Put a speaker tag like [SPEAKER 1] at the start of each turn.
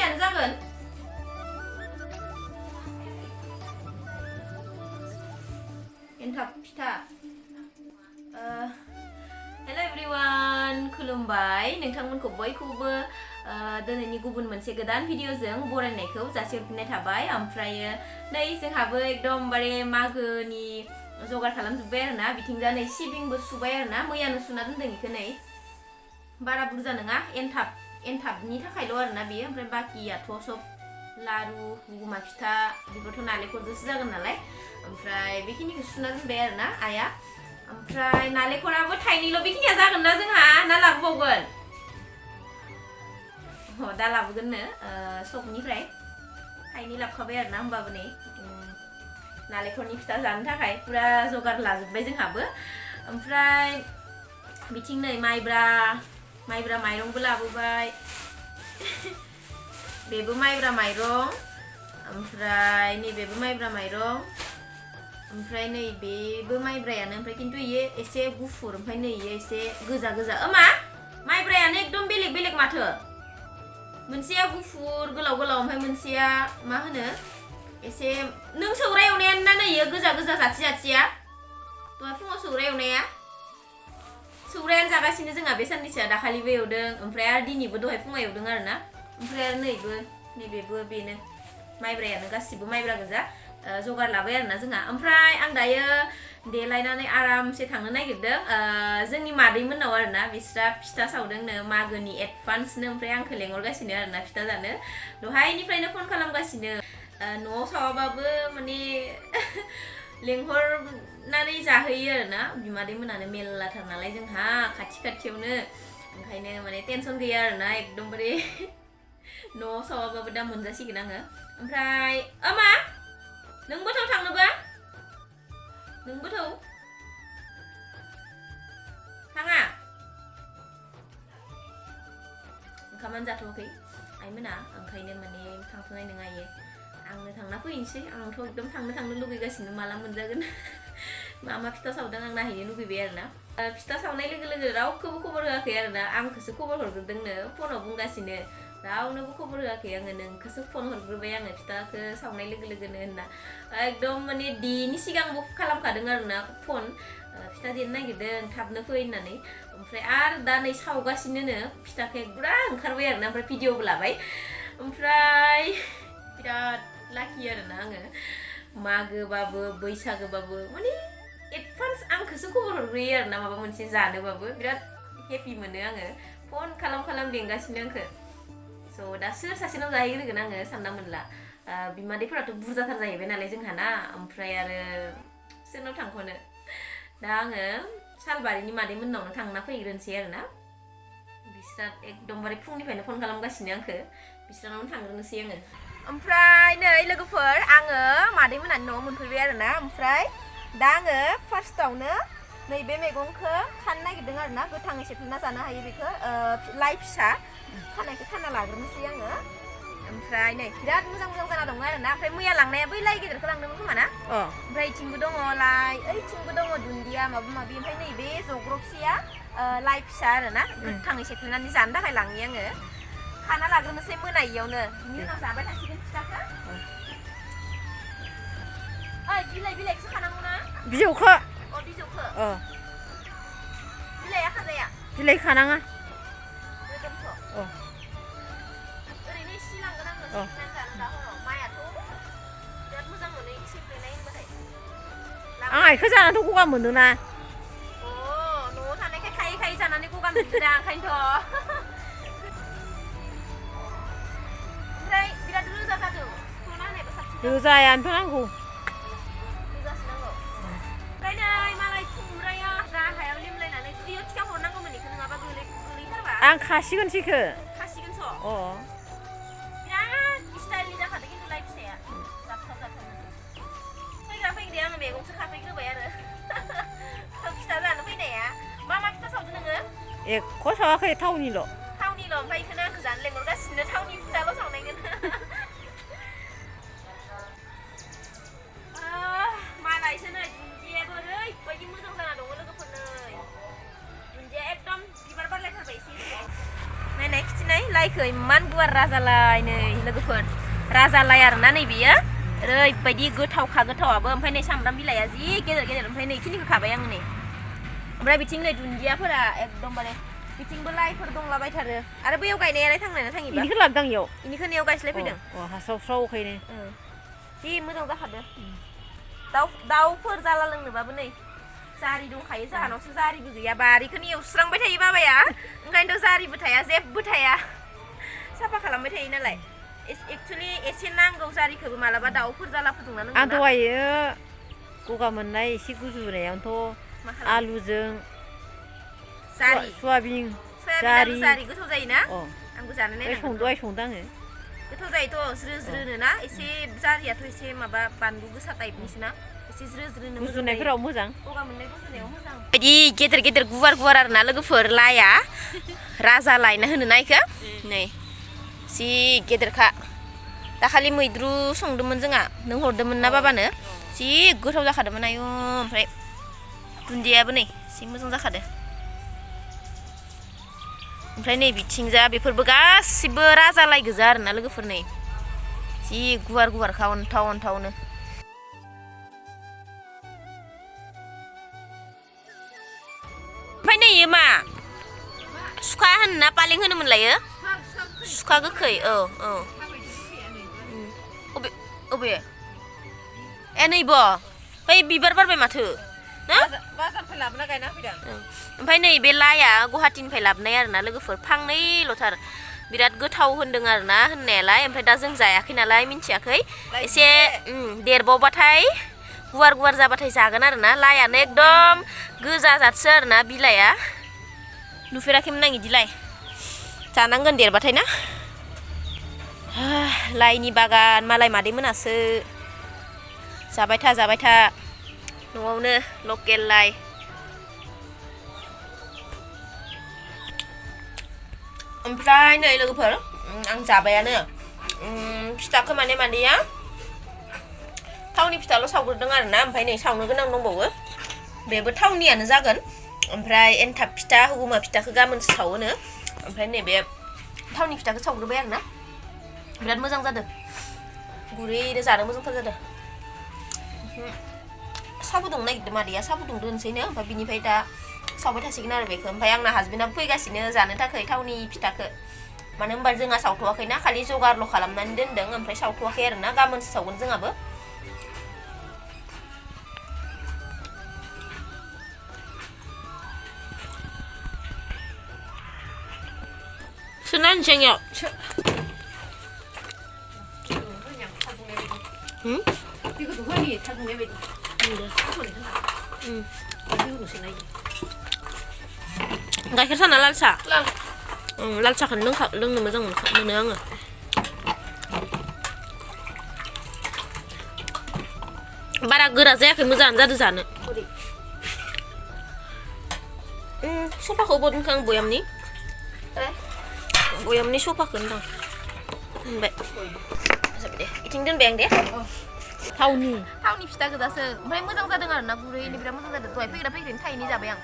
[SPEAKER 1] बेखिनियानो जागोन एन्थाब फिथा हेल' एभ्रिवान खुलुमबाय नोंथांमोनखौ बयखौबो दिनैनि गुबुन मोनसे गोदान भिडिअजों बरायनायखौ जासिहरफिननाय थाबाय ओमफ्रायो नै जोंहाबो एकदमबारे मागोनि जगार खालामजोब्बाय आरोना बिथिंजा नै सिबिंबो सुबाय आरोना मैयानो सुना दोनदों इखो नै बारा बुरजा नङा एन्थाबनि थाखायल' आरोना बेयो ओमफ्राय बाकियाथ' सब लारु गुमा फिथा बेफोरथ' नालेंखरजोंसो जागोन नालाय ओमफ्राय बेखिनिखौ सुना दोनबाय आरोना आइया ओमफ्राय नालेंखराबो थाइनैल' बेखिनिया जागोन ना जोंहा ना लाबोबावगोन दा लाबोगोननो सकनिफ्राय थाइनै लाबोखाबाय आरोना होमबाबो नै नालेंखरनि फिथा जानो थाखाय पुरा जगार लाजोब्बाय जोंहाबो ओमफ्राय बिथिं नै माइब्रा माइरंबो लाबोबाय बेबो माइब्रा माइरं ओमफ्राय नैबेबो माइब्रा माइरं ओमफ्राय नै बेबो माइब्रायानो ओमफ्राय किन्तु इयो एसे गुफुर ओमफ्राय नै इयो एसे गोजा मा माइब्रायानो एकदम बेलेग माथो मोनसेया गुफुर गोलाव ओमफ्राय मोनसेया मा होनो एसे नों सौराय एवनायानो ना नै इयो गोजा जाथिया दहाय फुङाव सौराय एवनाया सौरायानो जागासिनो जोंहा बे साननैसोआ दाखालिबो एवदों ओमफ्राय आरो दिनैबो दहाय फुङाव एवदों आरोना ओमफ्राय आरो नैबेबो बेनो माइब्रायानो गासिबो माइब्रा गोजा जगार लाबाय आरोना जोंहा ओमफ्राय आं दायो देलायनानै आरामसे थांनो नागिरदों जोंनि मादैमोननाव आरोना बिस्रा फिथा सावदोंनो मागोनि एडभान्सनो ओमफ्राय आंखौ लेंहरगासिनो आरोना फिथा जानो दहायनिफ्रायनो फन खालामगासिनो न'आव सावाबाबो माने लेंहरनानै जाहैयो आरोना बिमादैमोनानो मेल्लाथार नालाय जोंहा खाथियावनो ओंखायनो माने टेनसन गैया आरोना एकदमबारे न'आव सावाबाबो दा मोनजासिगोन आङो ओमफ्राय मा नोंबोथ' थांनोबा नोंबोथ' थाङा ओंखामानो जाथ'वाखै आइमोना ओंखायनो माने थांथ'नाय नङा इयो आंनो थांना फैनोसै आंथ' एकदम थांनो लुगैगासिनो माला मोनजागोन मा फिथा सावदों आं नायहैनो लुगैबाय आरोना फिथा सावनाय लोगो रावखौबो खबर होआखै आरोना आंखौसो खबर हरग्रोदोंनो फनाव बुंगासिनो रावनोबो खबर होआखै आङो नोंखौसो फन हरग्रोबाय आङो फिथाखौ सावनाय लोगोनो होनना एकदम माने देनि सिगांबो खालामखादों आरोना फन फिथा देनो नागिरदों थाबनो फै होननानै ओमफ्राय आरो दा नै सावगासिनोनो फिथाखौ बुरा ओंखारबाय आरोना ओमफ्राय भिडिअबो लाबाय ओमफ्राय बिराद लाखि आरोना आङो मागोबाबो बैसागोबाबो माने एडभान्स आंखौसो खबर हरग्रोयो आरोना माबा मोनसे जानोबाबो बिराद हेपि मोनो आङो फन खालाम लेंगासिनो आंखौ स' दा सोर सासेनाव जाहैग्रोगोन आङो सानना मोनला बिमादैफोराथ' बुरजाथार जाहैबाय नालाय जोंहाना ओमफ्राय आरो सोरनाव थांख'नो दा आङो सालबारिनि मादैमोननावनो थांना फैग्रोनोसै आरोना बिस्रा एकदमबारे फुंनिफ्रायनो फन खालामगासिनो आंखौ बिस्रानावनो थांग्रोनोसै आङो ओमफ्राय नै लोगोफोर आङो मादैमोनानि न'आव मोनफैबाय आरोना ओमफ्राय दा आङो फार्स्टआवनो नैबे मैगंखौ खानो नागिरदों आरोना गोथाङै सेफ्लेना जानो हायो बेखौ लाइ फिसा खानायखौ खाना लाग्रोनोसै आङो ओमफ्राय नै बिराद मोजां जाना दङ आरोना ओमफ्राय मैया लांनाया बै लाइ गेदेरखौ लांदोंमोन खोमा ना ओमफ्राय इथिंबो दङ लाइ ओइथिंबो दङ दुन्दिया माबा ओमफ्राय नैबे जग्रबसेया लाइ फिसा आरोना गोथाङै सेफ्लेनानै जानो थाखाय लाङो आङो खाना लाग्रोनोसै मोनायियावनो बिनि उनाव जाबाय थासिगोन फिथाखौ बिलाइखौसो खानांगौ ना
[SPEAKER 2] बिजौखौ
[SPEAKER 1] बिजौखौ बिलाइया खाजाया
[SPEAKER 2] बिलाइ खानाङा
[SPEAKER 1] ओरैनो इसे लांगोन आङो सेफ्लेनानै जानो दा हराव माइआथ' बिराद मोजां मोनो इदि सेफ्लेनाय होनबाथाय
[SPEAKER 2] आं आइखौ जानानैथ' गगा मोनोना
[SPEAKER 1] न'आव थानायखाय खायै जानानै गगा मोनदोंना ओंखायनोथ' ओमफ्राय बिराद रोजा जादों सिख्ल'ना होनायबो साबसिन
[SPEAKER 2] रोजायानोथ' नांगौ
[SPEAKER 1] रोजासो नांगौ ओमफ्राय नै मालाय खुमब्राया गाहायाव लेमलायनानै बैयाव थिखा हरनांगौमोन बेखौ नङाबा गोलैथारबा
[SPEAKER 2] आं खासिगोनसो
[SPEAKER 1] खासिगोनस' बिराद स्टाइलनि जाखादों खिन्थु लाइ फिसाया जाथाव फैग्राया आङो मैगंसो खाफैग्रोबाय आरो फिथा जानो फैनाया मा फिथा सावदों नोङो
[SPEAKER 2] एख' सावाखै थावनिल'
[SPEAKER 1] ओमफ्राय बेखौनो आंखौ जानो लेंहरगासिनो थावनि फिथाल' सावनायगोन मालायसो नै दुन्दियाबो ओरैबायदि मोजां जाना दङ लोगोफोर नै दुन्दिया एकदम बिबार बारलायथारबाय एसे नायनाय खिथिनाय लाइखौ इमान गुवार राजालाय नै लोगोफोर राजालाय आरोना नै बियो ओरैबायदि गोथावखा गोथावाबो ओमफ्राय नै सामब्राम बिलाइया जि गेदेर गेदेर ओमफ्राय नै इखिनिखौ खाबाय आं नै ओमफ्राय बिथिं नै दुन्दियाफोरा एकदमबारे बिथिंबो लाइफोर दंलाबायथारो आरो बैयाव गायनायालाय थांनायना थाङिबा
[SPEAKER 2] इनिखौ लाबोदों इयाव
[SPEAKER 1] इनिखौ नैयाव गायस्लायफैदों
[SPEAKER 2] हासाव स्रावखायनो
[SPEAKER 1] जि मोजां जाखादो दाउफोर जाला लोंनोबाबो नै जारि दंखायो जाहानावसो जारिबो गैया बारिखौनो एवस्रांबाय थायो बाबाया ओंखायनोथ' जारिबो थाया जेबो थाया साफा खालामबाय थायो नालाय एक्चुअलि एसे नांगौ जारिखौबो मालाबा दाउफोर जाला फुदुंना लोंनो
[SPEAKER 2] आं दहायो गगा मोननाय एसे गुजुनायावनोथ' आलुजों
[SPEAKER 1] जारि
[SPEAKER 2] सयाबिन
[SPEAKER 1] जारि गोथाव जायोना आंबो जानो नायनांगोन
[SPEAKER 2] दहाय संदों आङो
[SPEAKER 1] गोथाव जायोथ' ज्रो ज्रोनो ना एसे जारियाथ' एसे माबा बानलु गोसा टाइपनिसो ना एसे ज्रो ज्रोनो
[SPEAKER 2] गुजुनायफोराव मोजां
[SPEAKER 1] गगा मोननाय गुजुनायाव मोजां बिदि गेदेर गेदेर गुवार गुवार आरोना लोगोफोर लाइया राजा लायना होनो ना इखो नै जि गेदेरखा दाखालि मैद्रु संदोंमोन जोंहा नों हरदोंमोन ना बाबानो जि गोथाव जाखादोंमोन आयु ओमफ्राय दुन्दियाबो नै जि मोजां जाखादो ओमफ्राय नै बिथिंजा बेफोरबो गासिबो राजालाय गोजा आरोना लोगोफोर नै जि गुवार गुवारखा अन्थाव अन्थावनो ओमफ्राय नै इयो मा सुखा होनना पालें होनोमोनलायो सुखा गोखै औ अबे ए नैबो बै बिबार बारबाय माथो ना
[SPEAKER 2] बाजारनिफ्राय लाबोना गायना फैदों
[SPEAKER 1] ओमफ्राय नै बे लाइया गुवाहाटीनिफ्राय लाबोनाय आरोना लोगोफोर फांनैल'थार बिराद गोथाव होनदों आरोना होननायालाय ओमफ्राय दा जों जायाखै नालाय मिन्थियाखै एसे देरबावबाथाय गुवार गुवार जाबाथाय जागोन आरोना लाइयानो एकदम गोजा जाथसो आरोना बिलाइया नुफेराखैमोन आं इदिलाय जानांगोन देरबाथाय ना लाइनि बागान मालाय मादैमोनासो जाबाय था न'आवनो लकेल लाइ ओमफ्राय नै लोगोफोर आं जाबायानो फिथाखौ माने मादैया थावनि फिथाल' सावग्रोदों आरोना ओमफ्राय नै सावनो गोनां दंबावो बेबो थावनियानो जागोन ओमफ्राय एन्थाब फिथा हुगुमा फिथाखौ गाबोनसो सावोनो ओमफ्राय नैबे थावनि फिथाखौ सावग्रोबाय आरोना बिराद मोजां जादों गुरैनो जानो मोजांथार जादों साहा फुदुंनो नागिरदों मादैया साहा फुदुंदोंसैनो ओमफ्राय बिनिफ्राय दा सावबाय थासिगोन आरो बेखौ ओमफ्राय आंना हासबेन्डआबो फैगासिनो जानो थाखाय थावनि फिथाखौ मानो होनबा जोंहा सावथ'वाखैना खालि जगारल' खालामनानै दोनदों ओमफ्राय सावथ'वाखै आरोना गाबोनसो सावगोन जोंहाबो सोना होनसैयाव गाइखेर साना लाल साहा लाल साहाखौनो लोंनो मोजां मोनो आङो बारा गोरा जायाखै मोजाङानो जादों जानो सफाखौ बदनखौ आं बयामनि सफाखौ होनदां होनबाय दे इथिं दोनबाय आं दे
[SPEAKER 2] थावनि
[SPEAKER 1] फिथा गोजासो ओमफ्राय मोजां जादों आरोना गुरैनो बिराद मोजां जादों दहाय फैग्रा थाइनै जाबाय आं